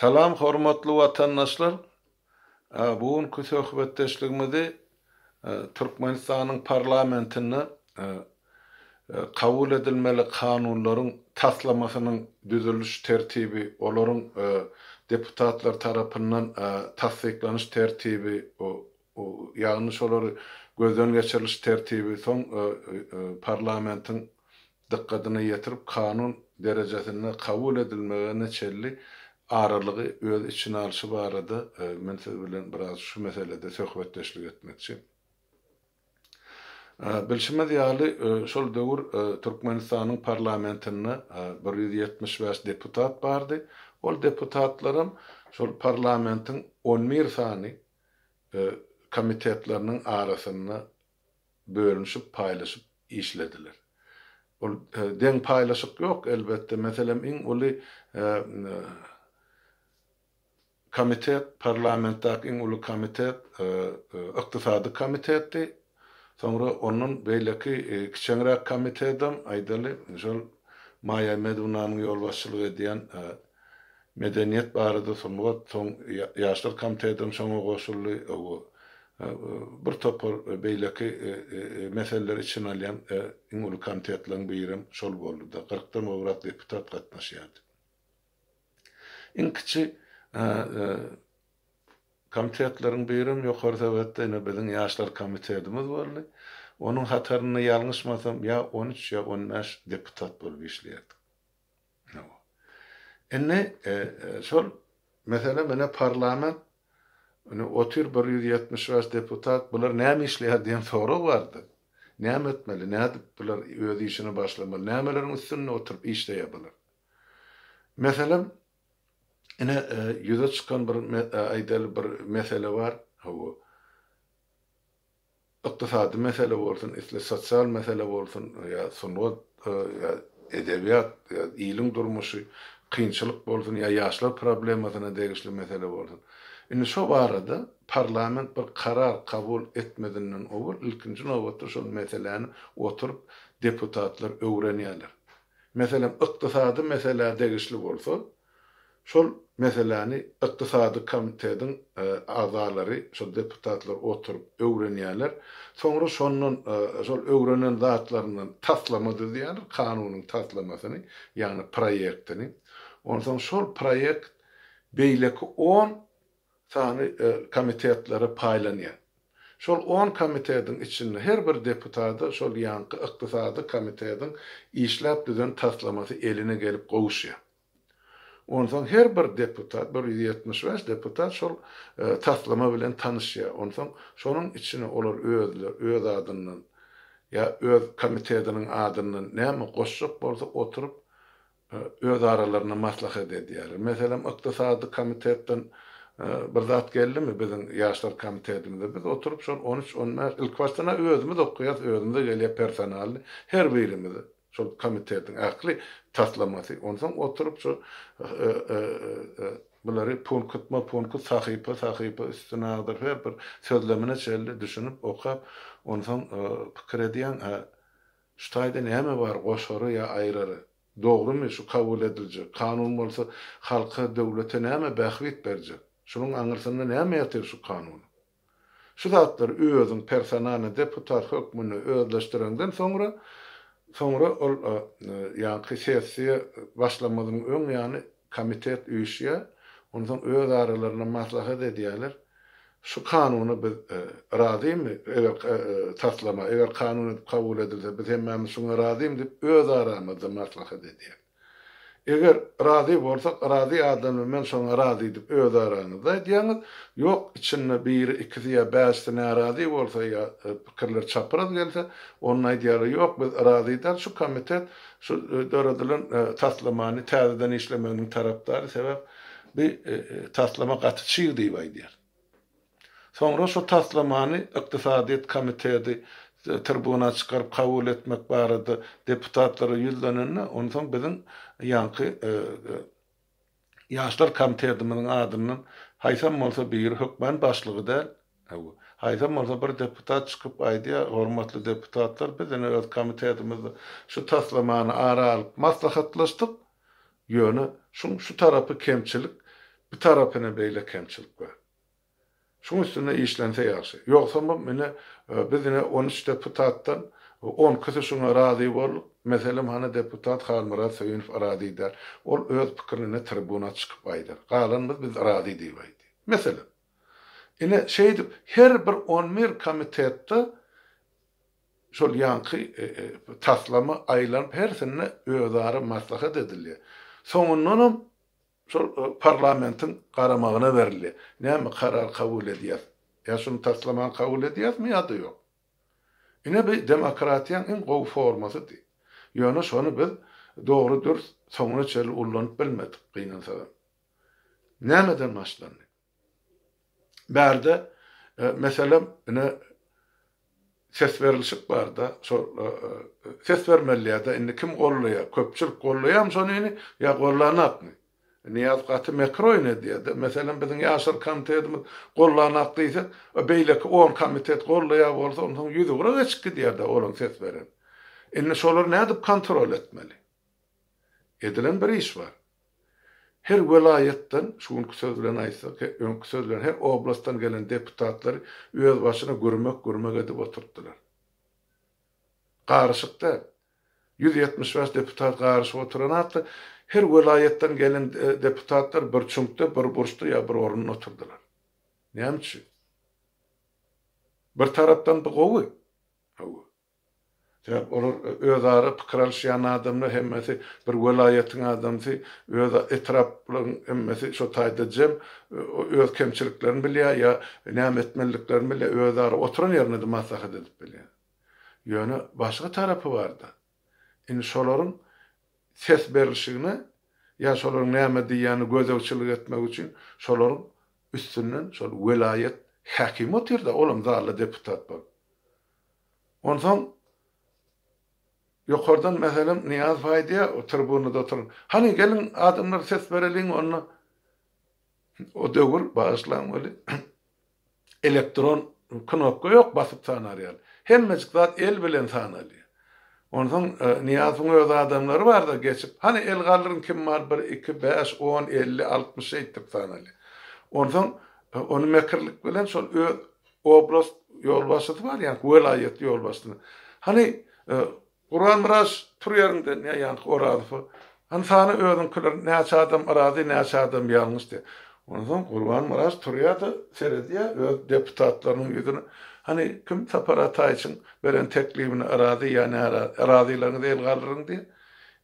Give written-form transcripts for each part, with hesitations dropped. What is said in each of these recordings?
Salam hormatly watandaşlar! Bu günki söhbetdeşligimizi Türkmenistanyň parlamentinde kabul edilmeli kanunlaryň taslamasynyň düzüliş tertibi, olaryň deputatlar tarapyndan tassyklanyş tertibi, ýagny şolary gözden geçiriliş tertibi, soň parlamentiň dykgadyna ýetirip kanun derejesinde kabul edilmegine çenli aralygy öz içine alşy barada men siz bilen biraz şu meselede söhbetdeşlik etmekçi. Bilşimiz ýaly, şol döwür Türkmenistanyň parlamentinde 175 deputat bardy. Ol deputatlaram şol parlamentiň on bir sany komitetleriniň arasynda bölünişip, paýlaşyp işlediler. Ol deň paýlaşyk ýok, elbetde. Meselem, iň uly komitet, parlamentdäki iň uly komitet ykdysady komitetdi. Soňra ondan beýleki kiçeňräk komitedem, aýdaly, şol Maýa Medownanyň ýolbaşçylyk edýän Medeniýet barada sungat, soň Ýaşlar komitedem şoňa goşuldy. Bir topar beýleki meseleleri içine alýan iň uly komitetleriň birem şol boldy-da. Kyrkdan gowrak deputat gatnaşýardy. Iň kiçi komitetleriň birem Ýokary Sowetde ine biziň Ýaşlar komitetimiz boldy. Onuň hatarynda ýalňyşmasam ýa on üç, ýa on bäş deputat bolup işleýärdik. Indi şol mesele mine parlament ine otyr 175 deputat bular näme işleýär diýen sorag bardy. Näme etmeli, nädip bular öz işini başlamaly, nämeleriň üstünde oturyp işleýär bular. Meselem ine ýüze çykan bir aýdaly bir mesele bar. Hawa. Ykdysady mesele bolsun, isle sosial mesele bolsun ýa sungat, ýa edebiýat, ýa iliň durmuşy, kynçylyk bolsun ýa ýaşlar problemasyna degişli mesele bolsun. Indi şo barada parlament bir karar kabul etmezinden owal ilkinji nobatda şol meseläni oturyp deputatlar öwrenýärler. Meselem, ykdysady meselä degişli bolsa, Şol meseläni Ykdysady komitetiň agzalary, şol deputatlar oturyp öwrenýärler. Soňra şondan, şol öwrenen zatlaryndan taslama düzýärler, kanunyň taslamasyny, ýagny proýektini. Onsoň şol proýekt beýleki on sany komitetlere paýlanýar. Şol on komitetiň içinde her bir deputada şol ýaňky Ykdysady komitetiň işläp düzen taslamasy eline gelip gowuşýar. Onsoň her bir deputat, 175 deputat şol taslama bilen tanyşýar. Onsoň şonuň içine olar özler, öz adyndan ýa öz komitetiniň adyndan näme goşjak bolsa oturyp öz aralarynda maslahat edýärler. Meselem, ykdysady komitetden bir zat geldimi biziň ýaşlar komitetimize, biz oturyp şol on üç, on bäş, ilkibaşdan-a özümiz okaýas, özümize gelýär personally her birimize. Şol komitetiň ähli taslamasy. Onsoň oturyp şu bulary punktma-punkt, sahypa-sahypa üstüne agdaryp her bir sözlemine çenli düşünip okap, onsoň pikir edýäň, hä, şu taýda näme bar goşary ýa aýrary? Dogrumy şu kabul ediljek kanun bolsa halka, döwlete näme bähbit berjek? Şunuň aňyrsynda näme ýatyr şu kanunyň? Şu zatlary özüň personalnyý deputat hökmünde özleşdireňden soňra, soňra ol ýaňky sessiýa başlamazynyň öň ýany komitet üýşýär, onsoň öz aralarynda maslahat edýärler, şu kanuna biz razymy, eger taslama, eger kanun edip kabul edilse biz hemmämiz şuňa razymy diýip öz aramyzda maslahat edýär. Eger razy bolsak, razy adamlar men şoňa razy diýip öz araňyzda aýdýaňyz. Ýok, içinde biri, ikisi ýa bäşisi närazy bolsa ýa pikirler çapraz gelse, onda aýdýarlar, ýok, biz razy däl, şu komitet şu döredilen taslamany täzeden işlemeginiň tarapdary, sebäp bi taslama gaty çyg diýip aýdýar. Soňra şu taslamany Ykdysadyýet komiteti tribuna çykaryp kabul etmek barada deputatlara ýüzlenende, onsoň biziň ýaňky Ýaşlar komitetimiziň adyndan haýsam bolsa biri, hökman başlygy däl, haýsam bolsa bir deputat çykyp aýdýar, Hormatly deputatlar, biz ine öz komitetimizde şu taslamany ara alyp maslahatlaşdyk, ýöne şuň şu tarapy kemçilik. Bu tarapyna beýle kemçilik bar. Şuň üstünde işlense ýagşy. Ýogsamam ine biz ine on üç deputatdan on ikisi şuňa razy bolduk. Meselem hany deputat Halmyrat Söýünow razy däl. Ol öz pikirini ine tribuna çykyp aýdar. Galanymyz biz razy diýip aýdýar. Meselem. Ine şeýdip her bir on bir komitetde şol ýaňky taslama aýlanyp hersinde özara maslahat edilýär. Soňundanam Şol parlamentiň garamagyna berilýär. Näme karar kabul edýäs? Ýa şuny taslamany kabul edýäsmi ýa-da ýok? Ine bi demokratiýaň iň gowy formasydy. Ýöne şony biz dogry dürs soňuna çenli ullanyp bilmedik, gynansagam. Nämeden başlandy? Bärde, meselem, ine, ses berilişik barda, şol ses bermeli ýa-da indi kim gollaýar, köpçülik gollaýarmy şonyny ýa gollanakmy? Nyýazow gaty mekir oýun edýär-de, meselem, biziň Ýaşlar komitetimiz gollanak diýsek, beýleki on komitet gollaýar bolsa, onsoň ýüzugra geçip gidýär-de olaň ses beren. Indi şolary nädip kontrol etmeli? Edilen bir iş bar. Her welaýatdan, şu günki söz bilen aýtsak, öňki söz bilen her oblastdan gelen deputatlary öz başyna gürmek-gürmek edip oturtdylar. Garyşyk däl. 175 deputat garyşyp oturan atda her welaýatdan gelen deputatlar bir çüňkde, bir burçda ýa bir orunda oturdylar. Näme üçin? Bir tarapdan bu gowy. Hawa. Sebäp olar özara pikir alyşýan adamlar hemmesi bir welaýatyň adamsy, öz etraplaryň hemmesi şo taýda jem, öz kemçiliklerini bilýär ýa näme etmeliliklerini bilýär, özara oturan ýerinde-de maslahat edip bilýär. Ýöne başga tarapy bar-da. Indi şolaryň ses berlişigine ýa şolaryň näme diýýänine gözegçilik etmek üçin şolaryň üstünden şol welaýat häkimi otyr-da, olam zalda deputat bolup. Onsoň ýokardan meselem Nyýazow aýdýar, o tribunada oturan, Hany geliň adamlar ses bereliň onda. O döwür bagyşlaň weli elektron knopka ýok basyp sanar ýaly. Hemmejik zat el bilen sanalýar. Onsoň Nyýazowyň öz adamlary bar-da geçip, hany el galdyryň kim bar bir, iki, bäş, on, 50, 60 şeýtdirip sanalýar. Onsoň ony mekirlik bilen şol öz Oblast ýolbaşçysy bar ýaňky welaýat ýolbaşçysy. Hany Gurbanmyrat tur ýeriňden ýa ýaňky Orazowa. Hany sana özüňkiler näçe adam razy näçe adam ýalňyş diýip. Onsoň Gurbanmyrat turýar-da seredýär öz deputatlarynyň ýüzüne. Hany kim Sapar Ataýewiçiň beren teklibine razy ýa närazy, razylaryňyzy el galdyryň diýip.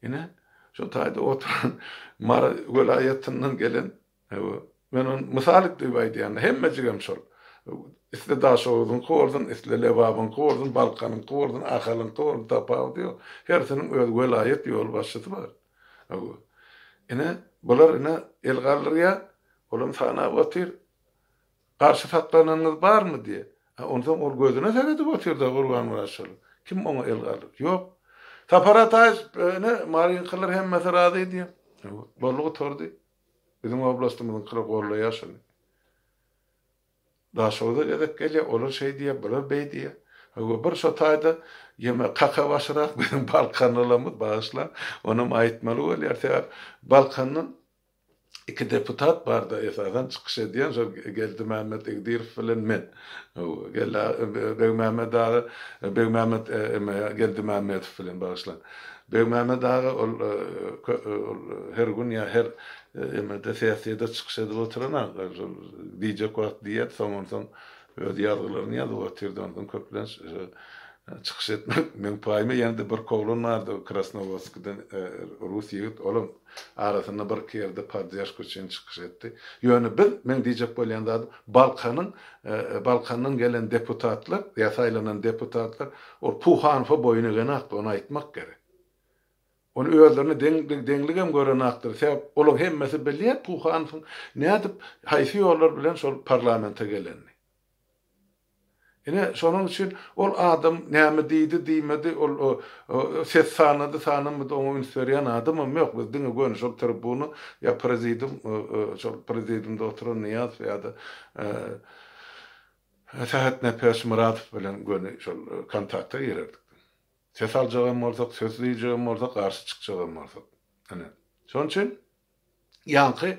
Ine, şo taýda oturan Mary welaýatyndan gelen Hawa. Men ony mysal diýip aýdýan. Hemmejigem şol. Isle Daşoguzyňky bolsun, isle Lebabyňky bolsun, Balkanyňky bolsun, Ahalyňky bolsun, tapawudy ýok. Hersiniň öz welaýat ýolbaşçysy bar. Hawa. Ine, bular ine el galdyrýar, olam sanap otyr. Garşy saklananyňyz barmy diýýär. A onsoň ol gözüne seredip otyr-da Gurbanmyrat şol. Kim oňa el galdyryp? Ýok. Sapar Ataýew, ine, Maryňkylar hemmesi razy diýýär. Hawa. Boldy gutardy. Biziň oblastymyzyňkylar gollaýar şony. Daşoguza gezek gelýär, olar şeý diýýär, bular beý diýýär. Hawa, bir şo taýda ýeme kakabaşyrak biziň balkanlylarymyz, bagyşlaň, onam aýtmaly bolýar. Sebäp Balkandan iki deputat bardy esasan çykyş edýän, şol Geldimämmet Igdirow bilen men. Hawa, Geldi Begmämmet aga, Begmämmet eme Geldimämmetow bilen, bagyşlaň. Begmämmet aga ol ol her gün ýa her emede sessiýada çykyş edip oturan aga. Şol diýjek wagt diýýärdi, soň onsoň öz ýazgylaryny ýazyp otyrdy, onsoň köplenç çykyş etmek meň paýyma. Ýene-de bir oglan bardy Krasnowodskiden rus ýigit, olam arasynda birki ýerde podderžka üçin çykyş etdi. Ýöne biz, meň diýjek bolýan zadym, Balkanyň Balkandan gelen deputatlar ýa saýlanan deputatlar Ol Puhanowa boýun egenakdy, ony aýtmak gerek. Ony özlerine deň, deňligem görenakdyr. Sebäp olaň hemmesi bilýär Puhanowyň nädip, haýsy ýollar bilen şol parlamente gelenini. Ine, şonuň üçin ol adam näme diýdi, diýmedi, ol ses sanady, sanamady, oňa üns berýän adamam ýok. Biz diňe göni şol tribuna ýa prezidium, şol prezidiumda oturan Nyýazow ýa-da Sähetnepes Myradow bilen göni şol kontakta girerdik. Ses aljagam bolsak, söz diýjegem bolsak, garşy çykjagam bolsak. Ine. Şonuň üçin ýaňky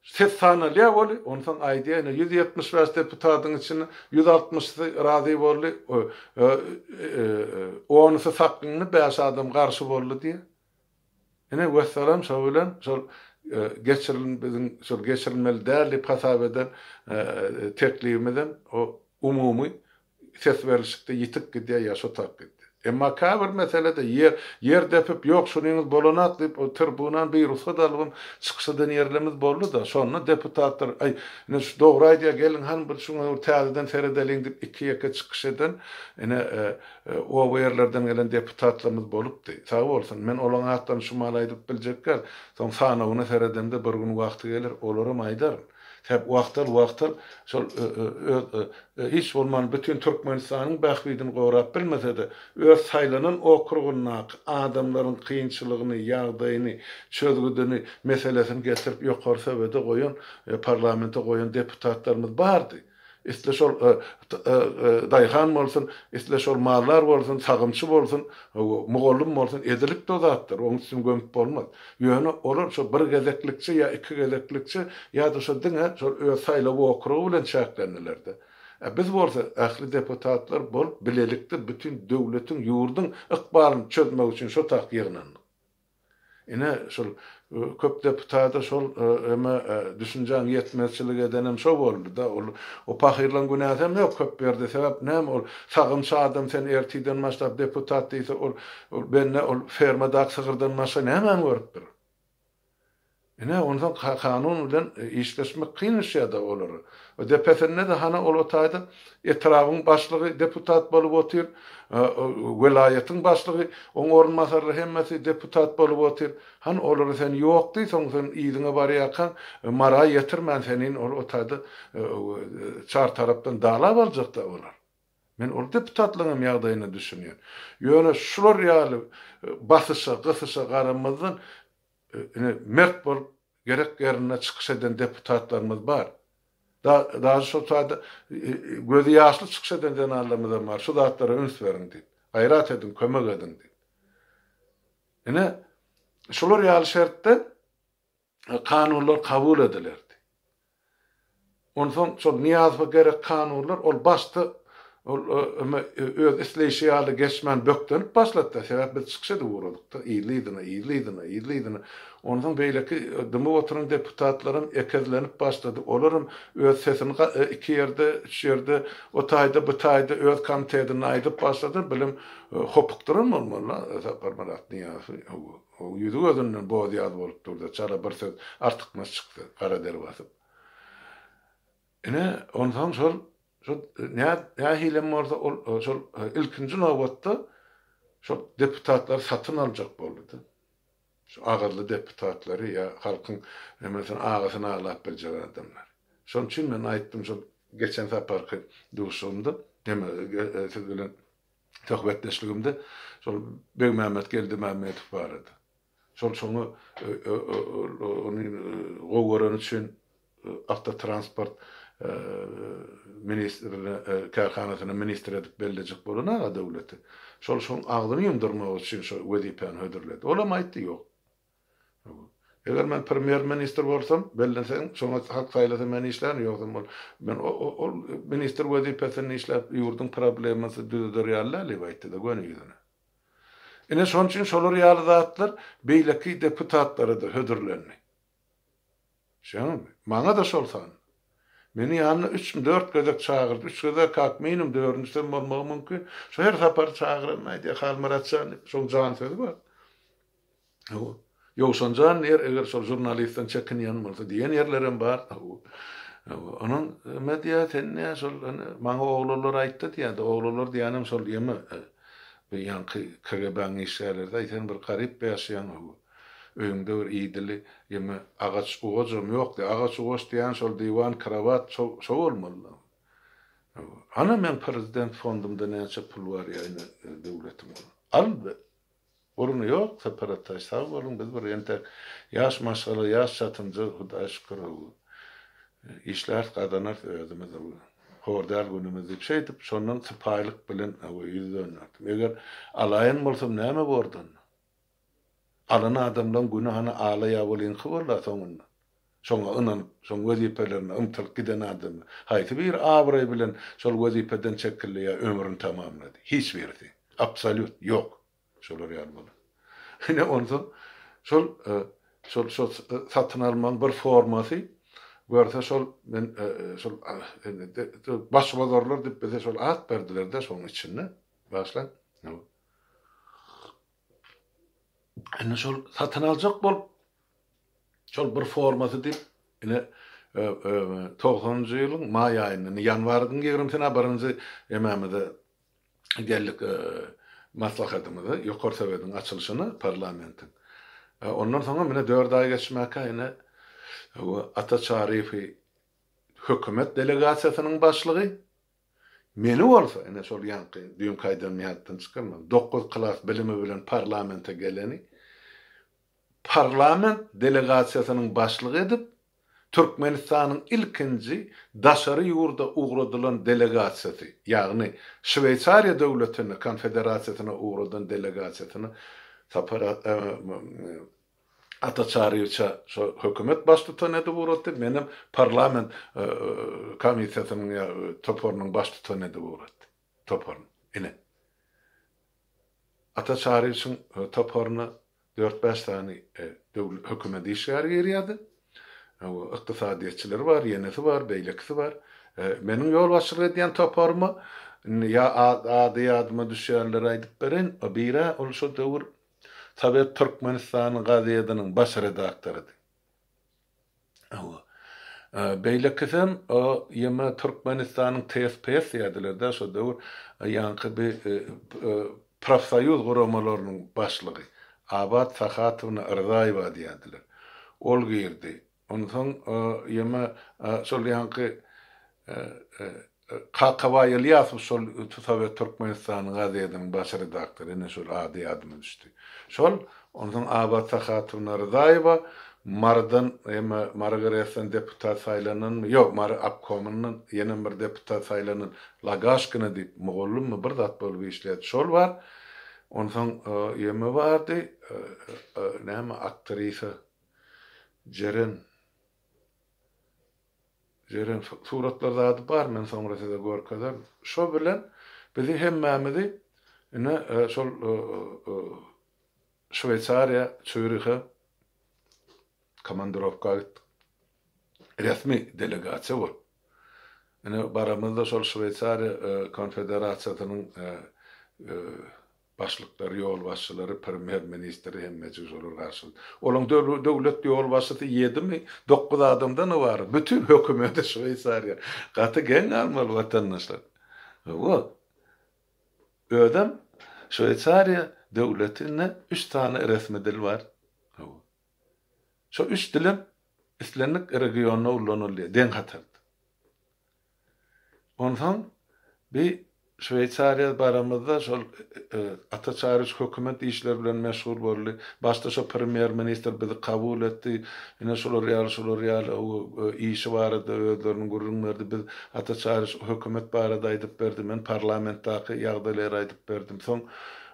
Ses sanalýar weli, onsoň aýdýar ine 175 deputatyň içinde 160-sy razy boldy, onusy sakyndy, bäş adam garşy boldy diýýär. Ine wessalam şo bilen şol geçirilm biziň şol geçirilmeli däl diýip hasap eden teklibimizem o umumy ses berlişikde ýitip gidýär ýa şo tarap gidýär. Emma käbir meselede ýer ýer depip ýok şunyňyz bolanak diýip o tribunany birugsat alybam çykyş eden ýerlerimiz boldy-da şonda deputatlar aý ine şu dogry aýdýar geliň hany bir şuňa bir täzeden seredeliň diýip iki-ýeke çykyş eden ine Oba ýerlerden gelen deputatlarymyz bolupdy. Sag bolsun. Men olaň atlaryny şu mahaly aýdyp biljek däl. Soň sanawyna seredemde bir gün wagty geler, olaram aýdaryn. Sebäp wagtal-wagtal şol öz hiç bolman bütin Türkmenistanyň bähbidini gorap bilmese-de, öz saýlanan okrugyndaky adamlaryň kynçylygyny, ýagdaýyny, çözgüdini, meselesini getirip ýokary sowede goýan, parlamente goýan deputatlarymyz bardy. Isle şol daýhan bolsun, isle şol maldar bolsun, sagymçy bolsun, mugallym bolsun, edilipdi o zatlar, oň üstüni gömüp bolmaz. Ýöne olar şo bir gezeklikçe ýa iki gezeklikçe ýa-da şo diňe şol öz saýlaw okrugy bilen çäklendiler-de. A biz bolsa ähli deputatlar bolup bilelikde bütin döwletiň, ýurduň ykbalyny çözmek üçin şo tak ýygnandyk. Ine, şol köp deputada şol eme düşünjäň ýetmezçilik edenem şo boldy-da. Ol o pahyrlaň günäsem ýok köp ýerde. Sebäp näme ol sagymçy adam sen ertiden başlap deputat diýse ol bende ol fermadaky sygyrdan başga nämäni görüpdir. Ine, onsoň kanun bilen işleşmek kyn düşýär-de olara. Depesinde-de hany ol o taýda etrabyň başlygy deputat bolup otyr, welaýatyň başlygy, oň orunbasarlary hemmesi deputat bolup otyr. Hany olara sen ýok diý, soň sen yzyňa barýarkaň Mara ýetirmän senin ol o taýda çar tarapdan dalap aljak-da olar. Men ol deputatlaryň hem ýagdaýyna düşünýän. Ýöne şular ýaly basyşa, gysyşa garamazdan, ine, mert bolup, gerek ýerinde çykyş eden deputatlarymyz bar. Da, daže şol taýda gözi ýaşly çykyş eden zenanlarymyz hem bar, şu zatlara üns beriň diýip. Gaýrat ediň, kömek ediň diýip. Ine, şular ýaly şertde kanunlar kabul edilerdi. Onsoň şol Nyýazowa gerek kanunlar ol başda ol öz isleýşi ýaly geçmän bökdenip başlady-da, sebäp biz çykyş edip ugradyk-da, yzly-yzyna, yzly-yzyna, yzly-yzyna. Onsoň beýleki dymyp oturan deputatlaram ekezlenip başlady, olaram öz sesini iki ýerde, üç ýerde, o taýda, bu taýda öz komitetinde aýdyp başlady, bilem hopukdyran bolmaly-la Saparmyrat Nyýazowy. Hawa. O ýüzi gözünden boz-ýaz bolup durdy, çala bir söz artykmaç çyksa, gara der basyp. Ine, onsoň şol, şol nähilem bolsa ol şol ilkinji nobatda şol deputatlary satyn aljak boldy-da. Şu agyzly deputatlary ýa halkyň nemesini agysyny aglap biljek adamlary. Şonuň üçin men aýtdym şol geçen saparky duşuşygymda, neme siz bilen söhbetdeşligimde şol Begmämmet Geldimämmedow barada. Şol şoňa ony gowy göreni üçin awtotransport ministrine kärhanasyna ministr edip bellejek bolan aga döwleti. Şol şoň agzyny ýumdurmak üçin şo wezipäni hödürledi. Olam aýtdy ýok. Eger men premýer-ministr bolsam, belleseň, şoňa halk saýlasa men işlärin, ýogsam ol men ol ministr wezipesinde işläp ýurduň problemasy düzeder ýaly däl diýip aýtdy-da göni ýüzüne. Ine şonuň üçin şolar ýaly zatlar beýleki deputatlara-da hödürlendi. Düşýäňizmi? Maňa-da şol sanda. Meni ýanyna üçmi, dört gezek çagyrdy. Üç gezek kak minimum, dördünjisem bolmagy mümkin. Şo her sapar çagyranda aýdýar, Halmyrat jan diýip, şoň jan sözi bar. Hawa. Ýowşan jan diýer, eger şol žurnalistden çekinýän bolsa diýen ýerlerem bar. Hawa. Onuň neme diýýär, sen diýýär, şol ine maňa oglanlar aýtdy diýýär-de, oglanlar diýýänem şol ýeme bu ýaňky KGB-niň işgärleri-dä, sen bir garyp ýaşaýaň, hawa. Öýüňde bir idili ýeme agaç ugajam ýok diýýär. Agaç ugaç diýýän şol diwan, krowat şo şo bolmaly-da. Hawa. Ana meň prezident fondumda näçe pul bar ýa ine döwletiň. Al Burny ýok Sapar ataý sag boluň biz bir entek ýaş maşgala ýaş çatynja hudaýa şükür işläris gazanarys özümiz hor däl günümiz diýip şeýdip şondan sypaýylyk bilen ýüz dönderdim eger alaýan bolsam näme bordy onda alan adamlaň güni hany ala ýabolyňky bolda soňunda. Şoňa ynanyp, şoň wezipelerine ymtylyp giden adamlar. Haýsy biri abraý bilen şol wezipeden çekildi ýa ömrüni tamamlady? Hiç birisi. Absolýut ýok. Şolar ýaly bolan. Ine onsoň şol şol şol satyn almagyň bir formasy görse şol men şol başbozarlar diýip bize şol at berdiler-de şoň içinde. Başlaň. Indi şol satyn aljak bolup şol bir formasy diýip ine togsanynjy ýylyň maý aýynda indi ýanwaryň ýigrimisine birinji emämize geldik maslahatymyza Ýokary Sowetiň açylyşyna parlamentiň. Ondan soňam ine dört aý geçmäkä ine Ata Çaryýewi hökümet delegasiýasynyň başlygy Meni bolsa, ine şol ýaňky düýnki aýdanym ýatdan çykarmaň, dokuz klas bilimi bilen parlamente geleni parlament delegasiýasynyň başlygy edip, Türkmenistanyň ilkinji daşary ýurda ugradylan delegasiýasy, ýagny Şweýsariýa döwletine, konfederasiýasyna ugradan delegasiýasyna Sapar Ata Çaryýewiçe şo hökümet baştutany edip ugratdy, menem parlament komissiýasynyň ýa toparynyň baştutany edip ugratdy. Toparyny. Ine. Ata Çaryýewiçiň toparyna dört-bäş sany hökümet işgäri girýärdi. Ykdysadyýetçileri bar, ýenesi bar, beýlekisi bar. Meniň ýolbaşçylyk edýän toparyma indi ýa ady ýadyma düşýänleri aýdyp bereýin. Biri ol şo döwür Sowet Türkmenistany gazetiniň baş redaktorydy. Hawa. Beýlekisem o ýeme Türkmenistanyň TSPS diýerdiler-dä şo döwür, ýaňky bi profsoýuz guramalarynyň başlygy Abat Sahatowna Yrzaýewa diýerdiler. Ol girdi. Onsoň ýeme şol ýaňky Kakabaý Ylýasow şol Sowet Türkmenistany gazetiniň baş redaktory, ine şol ady ýadyma düşdi. Şol, onsoň Abat Sahatowna Ryzaýewa Marydan ýeme Mary GRES-den deputat saýlananmy, ýok, Mary obkomyndan ýenem bir deputat saýlanan Lagaşkina diýip, mugallymmy bir zat bolup işleýärdi, şol bar. Onsoň ýeme bardy, näme aktrisa Jeren Jeren suratlar zady bar men soňra size görkezerin. Şo bilen bizi hemmämizi ine şol Şweýsariýa Çürihe komandirowka gitdik. Resmi delegasiýa bolup. Ine baramyzda şol Şweýsariýa konfederasiýasynyň Başlyklary, ýolbaşçylary, premýer-ministri hemmejik şolar garşylady. Olaň döwlet ýolbaşçysy ýedimi, dokuz adamdan ybarat. Bütin hökümeti Şweýsariýa. Gaty geň galmaly watandaşlar. Hawa. Özem Şweýsariýa döwletinde üç sany resmi dil bar. Hawa. Şo üç dilem islendik regionda ullanylýar, deň hatarda. Onsoň bi Şweýsariýa baramyzda şol Ata Çaryç hökümet işleri bilen meşgul boldy. Başda şo premýer-ministr bizi kabul etdi. Ine şular ýaly, şular ýaly işi barada özleriniň gürrüň berdi. Biz Ata Çaryç hökümet barada aýdyp berdi. Men parlamentdaky ýagdaýlary aýdyp berdim. Soň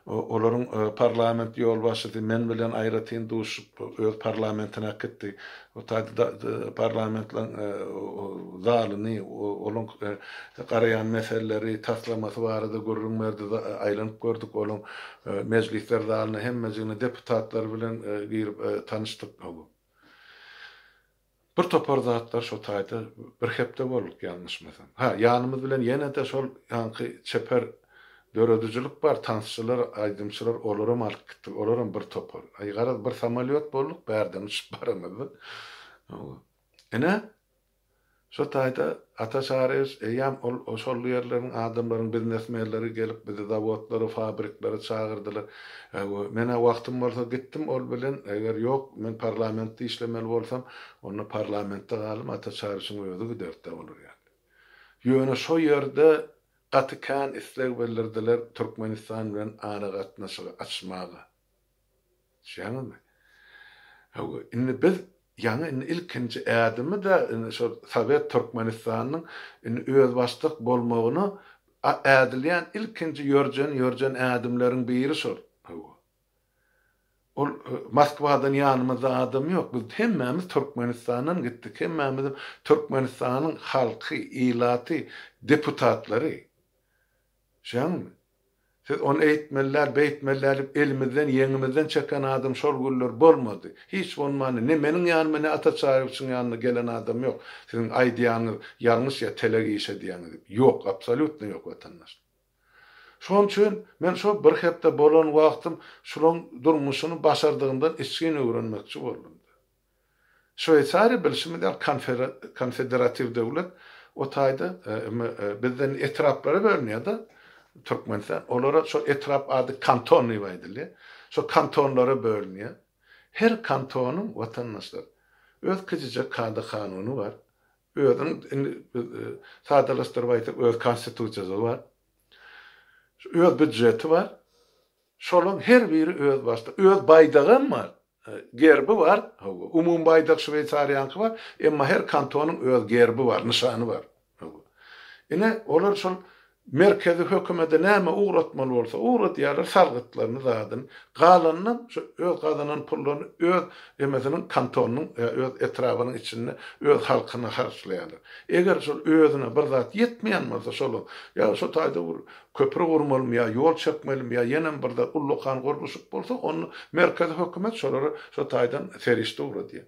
olaryň parlament ýolbaşçysy men bilen aýratyn duşup, öz parlamentine äkitdi. O taýda parlamentleň zalyny, olaň garaýan meseleleri, taslamasy barada gürrüň berdi, aýlanyp gördük olaň mejlisler zalyna hemmejigine deputatlar bilen girip tanyşdyk. Bir topar zatlar şo taýda bir hepde bolduk ýalňyşmasam. Ha, ýanymyz bilen ýene-de şol ýaňky çeper Döredijilik bar, tansçylar, aýdymçylar olaram alyp gitdik, olaram bir topar. Aý garaz bir samolýot bolduk bärden uçup baramyzda. Hawa. Ine, şo taýda Ata Çaryýewiç eýýäm ol şol ýerleriň adamlaryň biznesmenleri gelip bizi zawodlara, fabriklere çagyrdylar. Hawa, men-ä wagtym bolsa gitdim ol bilen, eger ýok, men parlamentde işlemeli bolsam, onda parlamentde galdym, Ata Çaryýewiçiň özi giderdi-dä olar ýaly. Ýöne şo ýerde Gaty kän isleg bildirdiler Türkmenistan bilen aragatnaşygy açmaga. Düşýäňizmi? Hawa, indi biz ýaňy indi ilkinji ädimi-de indi şol Sowet Türkmenistanynyň indi özbaşdak bolmagyna ädilýän ilkinji ýörjen-ýörjen ädimleriň biri şol. Hawa. Ol Moskwadan ýanymyzda adam ýok. Biz hemmämiz Türkmenistandan gitdik. Hemmämizem Türkmenistanyň halky, ilaty, deputatlary. Düşýäňizmi? Siz ony eýtmeli däl, beýtmeli däl diýip elimizden, ýeňimizden çeken adam şol günler bolmady. Hiç bolmanda ne meniň ýanyma, ne Ata Çaryýewiçiň ýanyna gelen adam ýok. Siziň aýdýanyňyz ýalňyş ýa telek iş edýäňiz diýip. Ýok, absolýutno ýok watandaşlar. Şonuň üçin men şo bir hepde bolan wagtym şulaň durmuşyny başardygymdan içgin öwrenmekçi boldum. Şweýsariýa bilşimiz ýaly konfederatiw döwlet. O taýda bizden etraplara bölünýär-de Türkmenistan. Olara şo etrap ady kanton diýip aýdylýar. Şo kantonlara bölünýär. Her kantonyň watandaşlar öz kiçijek kada-kanuny bar. Özüniň indi biz sadalaşdyryp aýtsak öz konstitusiýasy bar. Öz býudžeti bar. Şolaň her biri öz başda, öz baýdagam bar. Gerbi bar. Hawa, umumy baýdak Şweýsariýanyňky bar, emma her kantonyň öz gerbi bar, nyşany bar. Hawa. Ine, olar şol merkezi hökümete näme ugratmaly bolsa ugradýarlar, salgytlaryny, zadyny. Galanynam şu öz gazanan pullaryny öz emesiniň, kantonynyň ýa öz etrabynyň içinde öz halkyna harçlaýarlar. Eger şol özüne bir zat ýetmeýän bolsa şolaň, ýa şo taýda bir köpri gurmalymy ýa ýol çekmelimi ýa ýenem bir zat ullakan gurluşyk bolsa, onda merkezi hökümet şolara şo taýdan serişde ugradýar.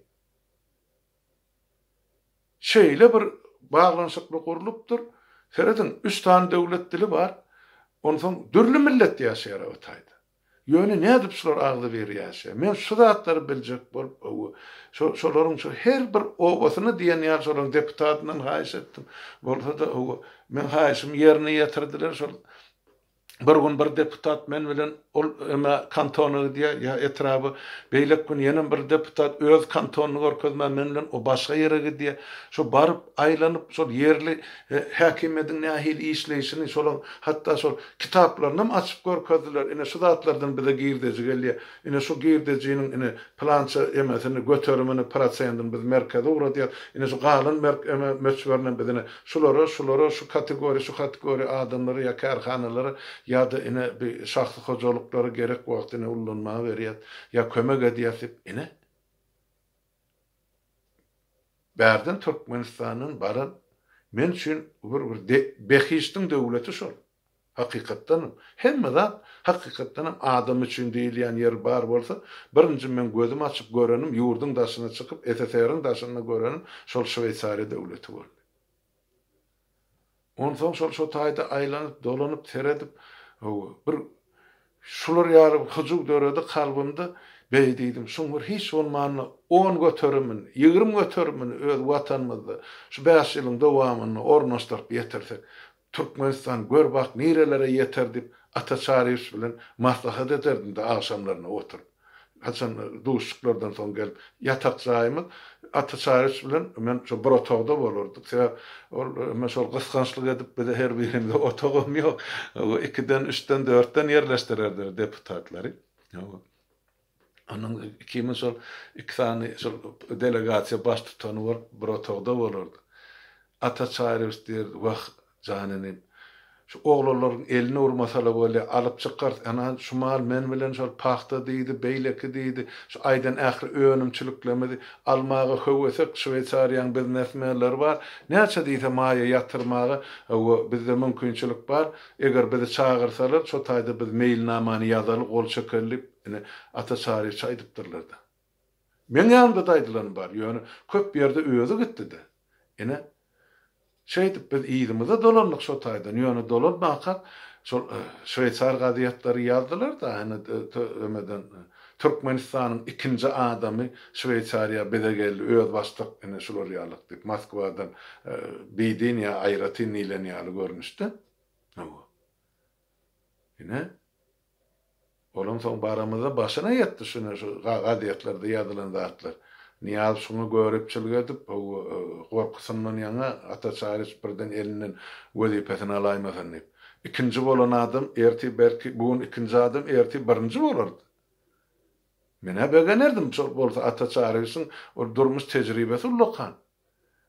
Şeýle bir baglanyşykly gurlupdyr. Serediň, üç sany döwlet dili bar. Onsoň dürli millet ýaşaýar o taýda. Ýöne nädip şular agzybir ýaşaýar? Men şu zatlary biljek bolup, şo şolaryň şu her bir obasyna diýen ýaly şolaryň deputatyndan haýyş etdim. Bolsa-da, meň haýyşymy ýerine ýetirdiler. Şol Bir gün bir deputat men bilen ol eme kantona gidýär ýa etraba, beýleki gün ýenem bir deputat öz kantonyny görkezmän men bilen o başga ýere gidýär. Şo baryp, aýlanyp, şol ýerli häkimiýetiň nähili işleýşini, şolaň hatda şol kitaplarynam açyp görkezdiler, ine şu zatlardan bize girdeji gelýär, ine şu girdejiniň ine Pylança emesini, göterimini, prosentini biz merkeze ugradýas. Ine şu galan merk eme möçberinem biz ine şulara, şulara, şu kategoriýa, şu kategoriýa adamlara ýa kärhanalara ýa-da ine bi şahsy hojalyklara gerek wagty ine ullanmaga berýäs ýa kömek edýäs diýip, ine bärden Türkmenistandan baran men üçin bir bir de behişdiň döwleti şol. Hakykatdanam, hemme zat hakykatdanam adam üçin diýilýän ýer bar bolsa, birinji meň gözüm açyp görenim, ýurduň daşyna çykyp, SSR-iň daşynda görenim şol Şweýsariýa döwleti boldy. Onsoň şol şo taýda aýlanyp, dolanyp, seredip, hawa, bir şular ýaly bir hyjuw döredi kalbymda, beý diýdim, şuň bir hiç bolmanda on göterimini, ýigrim göterimini öz Watanymyzda şu bäş ýylyň dowamynda ornaşdyryp ýetirsek, Türkmenistan gör bak nirelere ýeter diýip Ata Çaryýewiç bilen maslahat ederdim-de agşamlaryna oturyp. Haçan duşuşyklardan soň gelip ýatak jaýymyz Ata Çaryýewiç bilen men şo bir otagda bolardyk. Sebäp ol men şol gysgançlyk edip bize her birimize otagam ýok. Ikiden, üçden, dörtden ýerleşdirerdiler deputatlary. Onuň ikimiz şol iki sany şol delegasiýa baştutany bolup bir otagda bolardyk. Ata Çaryýewiç diýerdi, Wah, jan inim, şu oglanlaryň elini urmasala bolýa, alyp çykarys, ana, şu mal men bilen şol pagta diýdi, beýleki diýdi, şu aýdan ähli önümçiliklerimizi almaga höwesek Şweýsariýaň biznesmenleri bar, näçe diýse maýa ýatyrmaga, hawa, bizde mümkinçilik bar, eger bizi çagyrsalar, şo taýda biz meýilnamany ýazaly, gol çekeli diýip, Ine, Ata Çaryýewiçe aýdypdyrlar-da. Meň ýanymda-da aýdylany bar, ýöne köp ýerde özi gitdi-de. Ine, şeýdip biz yzymyza dolandyk şo taýdan, ýöne dolanmakak şol şweýsar gazetleri ýazdylar-da, ine, emeden, Türkmenistanyň ikinji adamy Şweýsariýa bize geldi, özbaşdak, ine, şular ýalyk diýip, Moskwadan bidin ýa aýratyn diýlen ýaly görnüşde. Hawa. Ine, Olam soň baramyzda başyna ýetdi şuna şu gazetlerde ýazylan zatlar. Nyýazow şuňa göripçilik edip, gorkusyndan ýaňa Ata Çaryç birden elinden wezipesini alaýmasyn diýip. Ikinji bolan adam ertir belki bu gün ikinji adam ertir birinji bolardy. Men-ä begenerdim şol bolsa Ata Çaryçyň ol durmuş tejribesi ullakan.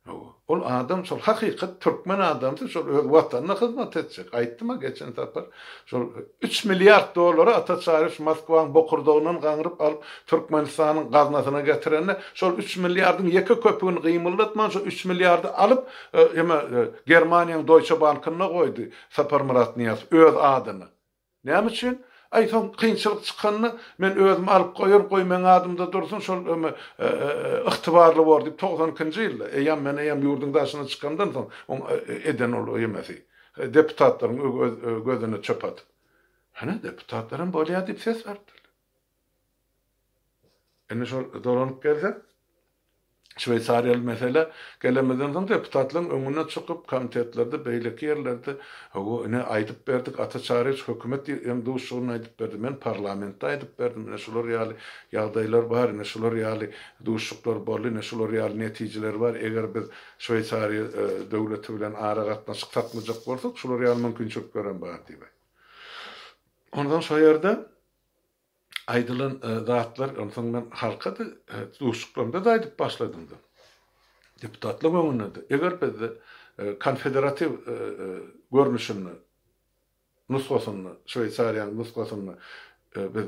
Hawa. Ol adam şol hakykat türkmen adamsy şol öz watanyna hyzmat etjek. Aýtdym-a geçen sapar şol üç milliard dollary Ata Çaryýewiç Moskwaň bokurdagyndan gaňryp alyp Türkmenistanyň gaznasyna getirende şol üç milliardyň ýeke köpügini gymyldatman şol üç milliardy alyp eme Germaniýaň Deutsche Bankynda goýdy Saparmyrat Nyýazow öz adyna. Näme üçin? Aý, soň kynçylyk çykanda, men özüm alyp goýaryn, goý meň adymda dursun, şol öme ygtybarly bor diýip, 92-nji ýylda, eýýäm men eýýäm ýurduň daşyna çykamdan soň, oň eden ol emesi, deputatlaryň gözüne çöp atyp. Hany, deputatlaram bolýar diýip ses beripdirler. Indi şol dolanyp gelsek, şweýsariýaly mesele gelemizden soň deputatlaryň öňüne çykyp, komitetlerde, beýleki ýerlerde, hawa, ine, aýdyp berdik, Ata Çaryýewiç hökümet hem duşuşygynda aýdyp berdi, men parlamentde aýdyp berdim, ine, şular ýaly ýagdaýlar bar, ine, şular ýaly duşuşyklar boldy, ine, şular ýaly netijeler bar, eger biz Şweýsariýa döwleti bilen aragatnaşyk saklajak bolsak, şular ýaly mümkinçilikler hem bar diýip aýtdy. Onsoň şo ýerde aýdylan zatlar, onsoň men halka-da duşuşyklarymda-da aýdyp başladym-da. Deputatlaryň öňünde-de, eger bizde konfederatiw görnüşinde, nusgasynda, Şweýsariýanyň nusgasynda biz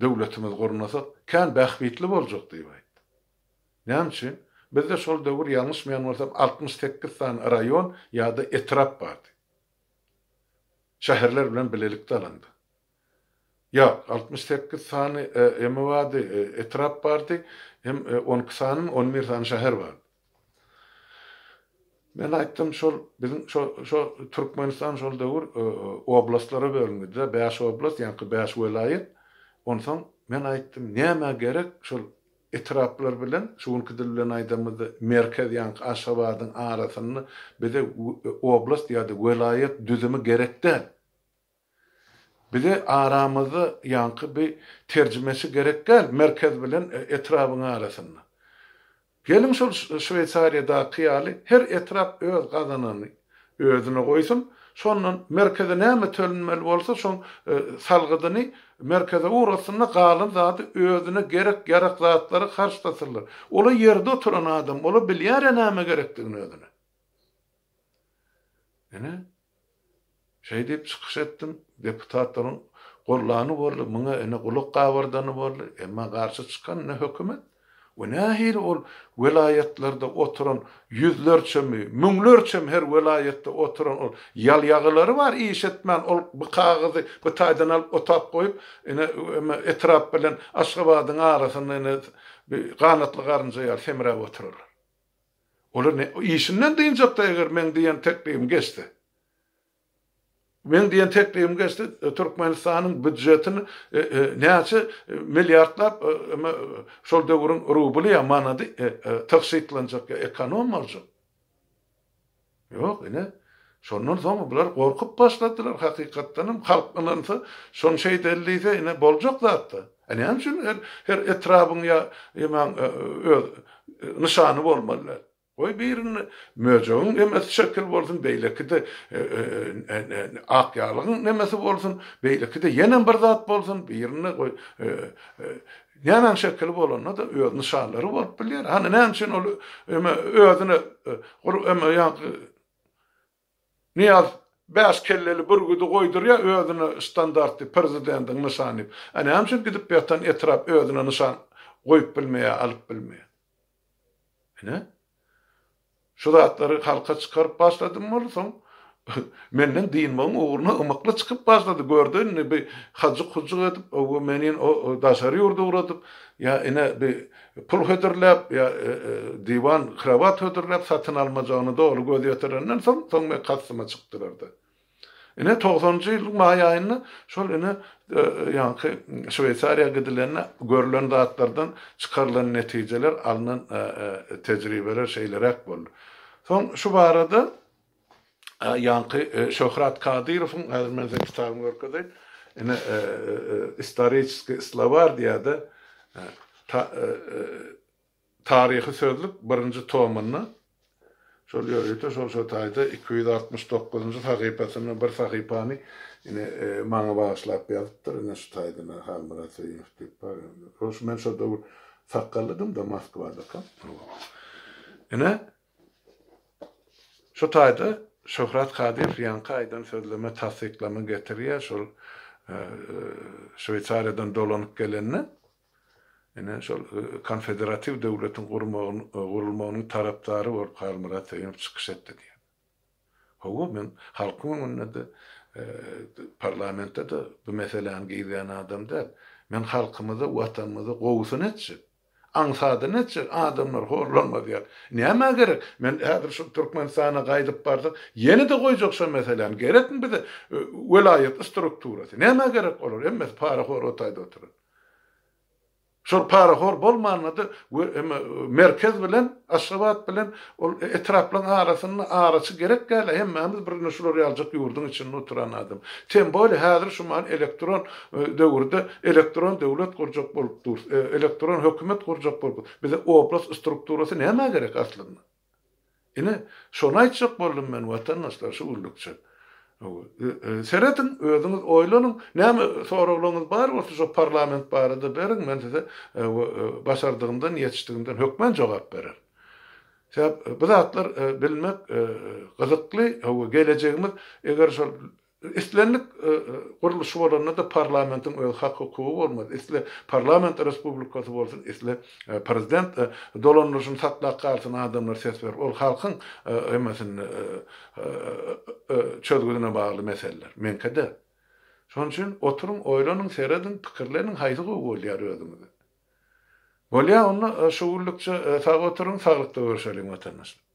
döwletimizi gurnasak, kän bähbitli boljak diýip aýtdym. Näme üçin? Bizde şol döwür, ýalňyşmaýan bolsam, 68 sany raýon ýa-da etrap bardy. Şäherler bilen bilelikde alanda. Ýok, 68 sany eme bardy, etrap bardy, hem 12 sanymy, 11 sany şäher bardy. Men aýtdym, şol biziň şo şo Türkmenistan şol döwür oblastlara bölüngidi-de, bäş oblast, ýaňky bäş welaýat. Onsoň men aýtdym, nämä gerek şol etraplar bilen, şu günki dil bilen aýdamyzda, merkez, ýaňky Aşgabadyň arasynda bize oblast ýa-da welaýat düzümi gerek däl. Bize aramyzda ýaňky bi terjimeçi gerek däl merkez bilen etrabyň arasynda. Geliň şol Şweýsariýadaky ýaly her etrap öz gazananyny özüne goýsun, şondan merkeze näme tölenmeli bolsa şoň salgydyny merkeze ugratsynda galan zady özüne gerek ýarak zatlary harçlasynlar. Ola ýerde oturan adam ola bilýärä näme gerekdigini özüne. Ine, şeý diýip çykyş etdim. Deputatlaryň gollany boldy, muňa ine gulak gabardany boldy. Emma garşy çykan ine hökümet. We nähili ol welaýatlarda oturan ýüzlerçemi, müňlerçemi her welaýatda oturan ol ýalýagylary bar iş etmän ol bu kagyzy bu taýdan alyp otap goýup ine etrap bilen Aşgabadyň arasynda ine ganatly garynja ýaly semräp oturarlar. Olar ne işinden dynjakda eger meň diýen teklibim geçse. Meň diýen teklibim geçse Türkmenistanyň býudjetini näçe milliardlap şol döwrüň rubly ýa manady tygşytlanjak ýa ekonom boljak. Ýok ine şondan soň bular gorkup başladylar hakykatdan hem halk ynansa şony şeýdeli diýse ine boljak zatda. A näme üçin her her etrabyň ýa ýemäň öz nyşany bolmaly däl. Goý birinde möjegiň nemesi şekil bolsun beýlekide ak ýaglygyň nemesi bolsun beýlekide ýenem bir zat bolsun birinde goý Nämäň şekili bolanda-da öz nyşanlary bolup bilýär. Hany näme üçin ol eme özüne ol eme ýaňky Nyýaz bäş kelleli bürgüdi goýdurýar özüne ştandart diýip prezidentiň nyşany diýip. A näme üçin gidip ýatan etrap özüne nyşan goýup bilmeýär, alyp bilmeýär? Ine. Şu zatlary halka çykaryp başladym boldy, soň menden dynmagyň ugruna ymykly çykyp başlady. Gördi indi bi hajyk-hujuk edip, owo menin o daşary ýurda ugradyp, ýa ine bi pul hödürläp, ýa diwan, krowat hödürläp satyn almajagyny doly göz ýetirenden soň, soň meň kastyma çykdylar-da. Ine togsanynjy ýylyň maý aýynda şol ine ýaňky Şweýsariýa gidilende görlen zatlardan çykarylan netijeler, alnan tejribeler şeýleräk boldy. Soň şu barada ýaňky Şöhrat Kadyrowyň, häzir men size kitabyny görkezeýin, ine Istoriçeskiý slowar diýýär-de, Taryhy sözlük birinji tomunda, şol ýörite şol şo taýda 269-njy sahypasynda bir sahypany ine maňa bagyşlap ýazypdyr, ine şu taýda Halmyrat Söýünow diýip bar. Hoş men şo döwür sakgallydym-da Moskwadakam. Ine. Şu taýda Şöhrat Kadyrow ýaňky aýdan sözleme tassyklama getirýär, şol Şweýsariýadan dolanyp gelende, ine, şol konfederatiw döwletiň gurulmagynyň tarapdary bolup Halmyrat Söýünow çykyş etdi diýýär. Hawa, men halkyň öňünde-de, parlamentde-de bu meseläni gizlän adam däl. Men halkymyza, Watanymyza gowusyny etjek. Aňsadyny etjek, adamlar horlanmaz ýaly. Nämä gerek? Men häzir şu Türkmenistana gaýdyp barsak, ýene-de goýjak şo meseläni. Gerekmi bize welaýat strukturasy? Nämä gerek olar? Hemmesi parahor o taýda oturan. Şol parahor bolmanda-da merkez bilen, Aşgabat bilen ol etraplaryň arasynda araçy gerek däl-ä, hemmämiz bir ine şular ýaljak ýurduň içinde oturan adam. Tem bolýa häzir şu mahal elektron döwürde elektron döwlet gurjak bolup durus, elektron hökümet gurjak bolup bize oblast strukturasy nämä gerek aslynda? Ine, şony aýtjak boldum men watandaşlar şu günlükçe. Serediň, özüňiz oýlanyň, näme soraglaryňyz bar bolsa şo parlament barada beriň, men size başardygymdan, ýetişdigimden hökman jogap bererin. Sebäp bu zatlar bilmek gyzykly, hawa gelejegimiz eger şol Islendik gurluşy bolanda-da parlamentiň öz hak-hukugy bolmaz. Isle parlament respublikasy bolsun, isle prezident dolandyryşyny saklap galsyn adamlar ses berip, ol halkyň hemmesinde çözgüdine bagly meseleler. Meňki däl. Şonuň üçin oturyň, oýlanyň, serediň, pikirleniň haýsy gowy bolýar özüňize. Bolýa onda şu günlükçe sag oturyň, saglykda görşeliň watandaşlar.